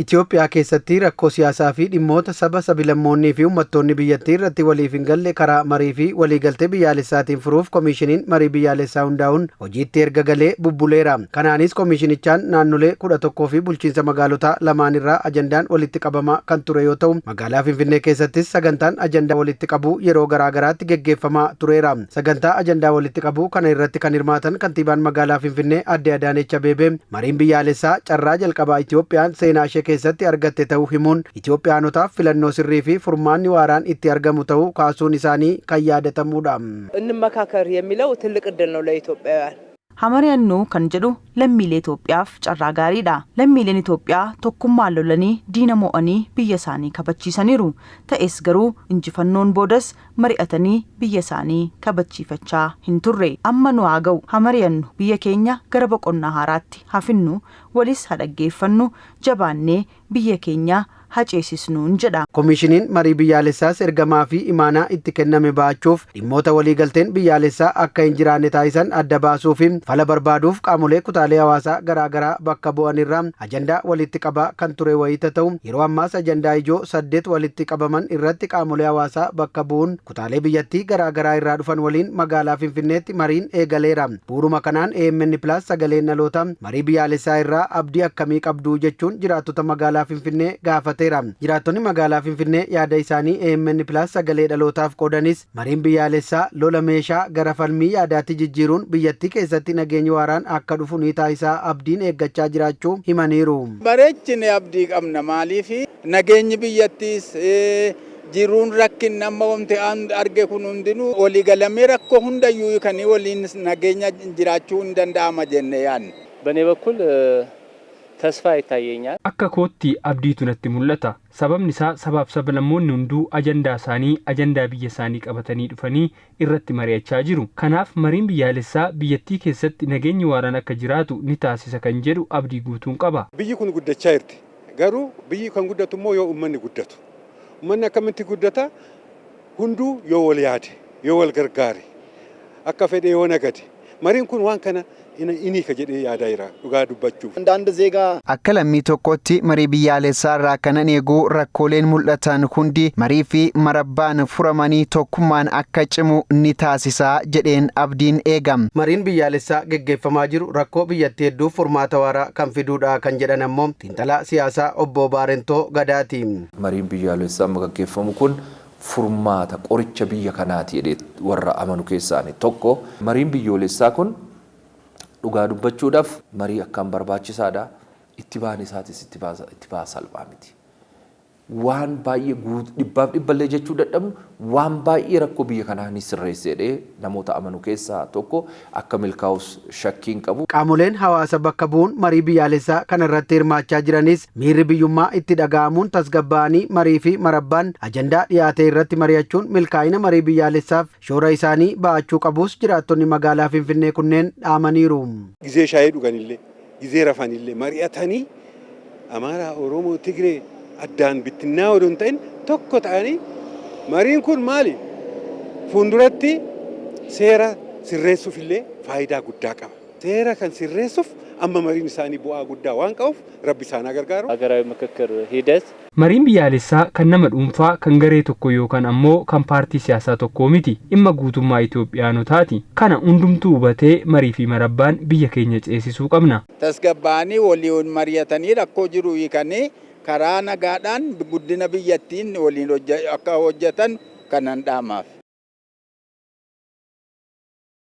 Itoophiyaa keessatti rakkoo siyaasaa fi dhimmoota saba, sabilammoonnii fi uummattoonni biyyattii irratti waliif hin galle karaa marii fi waliigaltee biyyaalessaatiin furuuf Komiishiniin Marii Biyyaalessaa hundaa'uun hojiitti erga galee bubbuleera. Kanaanis komiishinichaan naannolee 11 fi bulchiinsa magaalotaa lamaan irraa ajandaan walitti qabamaa kan ture yoo ta'u, magaalaa Finfinnee keessattis sagantaan ajandaa walitti qabuu yeroo garaa garaatti geggeeffamaa tureera. Sagantaa ajandaa walitti qabuu kana irratti kan hirmaatan kantiibaan magaalaa Finfinnee Aadde Adaanech Abeebee mariin biyyaalessaa carraa jalqabaa Itoophiyaan seenaa ishee keessatti argatte ta'uu himuun Itoophiyaanotaaf filannoo sirrii fi furmaanni waaraan itti argamu ta'uu kaasuun isaanii kan yaadatamuudha. እንመካከር የሚለው ትልቅ እድል ነው ለኢትዮጵያውያን። Haa mari'annu kan jedhu lammiilee Itoophiyaaf carraa gaariidha. Lammiileen Itoophiyaa tokkummaan lolanii diina mo'anii biyya isaanii kabachiisaniiru. Ta'es garuu injifannoon boodas mari'atanii biyya isaanii kabachiifachaa hin turre. Amma nu haa ga'u, haa mari'annu, biyya keenya gara boqonnaa haaraatti haa finnu, walis haa dhaggeeffannu, jabaannee biyya keenya haa ceesisnuun jedha. Komiishiniin marii biyyaalessaas ergamaa fi imaanaa itti kenname ba'achuuf dhimmoota waliigalteen biyyaalessaa akka hin jiraanne taasisan adda baasuu fi fala barbaaduuf qaamolee kutaalee hawaasaa garaa garaa bakka bu'an irraa ajandaa walitti qabaa kan ture wayita ta'u, yeroo ammaas ajandaa ijoo saddeet walitti qabaman irratti qaamolee hawaasaa bakka bu'uun kutaalee biyyattii garaa garaa irraa dhufan waliin magaalaa Finfinneetti mariin eegaleera. Bu'uuruma kanaan AMN Plus sagaleen dhalootaa marii biyyaalessaa irraa abdii akkamii qabdu jechuun jiraattota magaalaa Finfinnee gaafateera. Jiraattonni magaalaa Finfinnee yaada isaanii AMN Plus sagalee dhalootaaf qoodanis mariin biyyaalessaa lola meeshaa gara falmii yaadaatti jijjiiruun biyyattii keessatti nageenyi waaraan akka dhufu ni taasisaa abdiin eeggachaa jiraachuu himaniiru. Bareechine abdii qabna. Maaliif? Nageenyi biyyattiis jiruun rakkin amma wanti arge kun hundinuu waliigalamee rakkoo hundayyuu kan waliin nageenya jiraachuu hin danda'ama jenne yaadne. በእኔ በኩል ተስፋ ይታየኛል። Akka kootti abdiitu natti mul'ata. Sababni isaa sabaaf sablammoonni hunduu ajandaa isaanii, ajandaa biyya isaanii qabatanii dhufanii irratti mari'achaa jiru. Kanaaf mariin biyyaalessaa biyyattii keessatti nageenyi waaraan akka jiraatu ni taasisa kan jedhu abdii guutuun qaba. Biyyi kun guddachaa jirti. Garuu biyyi kan guddatu immoo yoo uummanni guddatu. Uummanni akkamitti guddata? Hunduu yoo wal yaade, yoo wal gargaare, akka fedhe yoo nagade. Mariin kun waan kana inni ka jedhee yaadaa jira dhugaa dubbachuuf. እንደ አንድ ዜጋ Akka lammii tokkotti marii biyyaalessaa irraa kanan eegu rakkooleen mul'atan hundi marii fi marabbaan furamanii tokkummaan akka cimu ni taasisaa jedheen abdiin eegam. Mariin biyyaalessaa geggeeffamaa jiru rakkoo biyyattii hedduuf furmaata waaraa kan fiduudha kan jedhan ammoo xiinxalaa siyaasaa obbo Baarentoo Gadaati. Mariin biyyaalessaa amma gaggeeffamu kun furmaata, qoricha biyya kanaati jedhee warra amanu keessaa tokko. Mariin biyyoolessaa kun dhugaa dubbachuudhaaf marii akkaan barbaachisaadha. Itti ba'an isaatis itti ba'a salphaa miti. Waan baay'ee dhibbaaf dhibballee jechuu dadhabnu, waan baay'ee rakkoo biyya kanaa ni sirreessa jedhee namoota amanu keessaa tokko, akka milkaa'us shakkii hin qabu. Qaamoleen hawaasa bakka bu'uun marii biyyaalessaa kana irratti hirmaachaa jiranis miirri biyyummaa itti dhaga'amuun tasgabbaa'anii marii fi marabbaan ajandaa dhiyaate irratti mari'achuun milkaa'ina marii biyyaalessaaf shoora isaanii ba'achuu qabus jiraattonni magaalaa Finfinnee kunneen dhaamaniiru. Gizee shaayii dhuganillee, gizee rafanillee mari'atanii, Amaaraa, Oromoo, Tigree addaan bittinnaa odoo hin ta'in tokko ta'anii, mariin kun maali? Fuulduratti seera sirreessuuf illee faayidaa guddaa qaba. Seera kan sirreessuuf amma mariin isaanii bu'aa guddaa waan qabuuf rabbi isaan gargaaru. ሀገራዊ ምክክር ሂደት Mariin biyyaalessaa kan nama dhuunfaa, kan garee tokko yookaan ammoo kan paartii siyaasaa tokkoo miti. Dhimma guutummaa Itoophiyaanotaati. Kana hundumtuu hubatee marii fi marabbaan biyya keenya ceesisuu qabna. Tasgabbaa'anii waliin mari'atanii rakkoo jiru hiikanii karaa nagaadhaan guddina biyyattiin waliin akka hojjetan kanan dhaamaaf.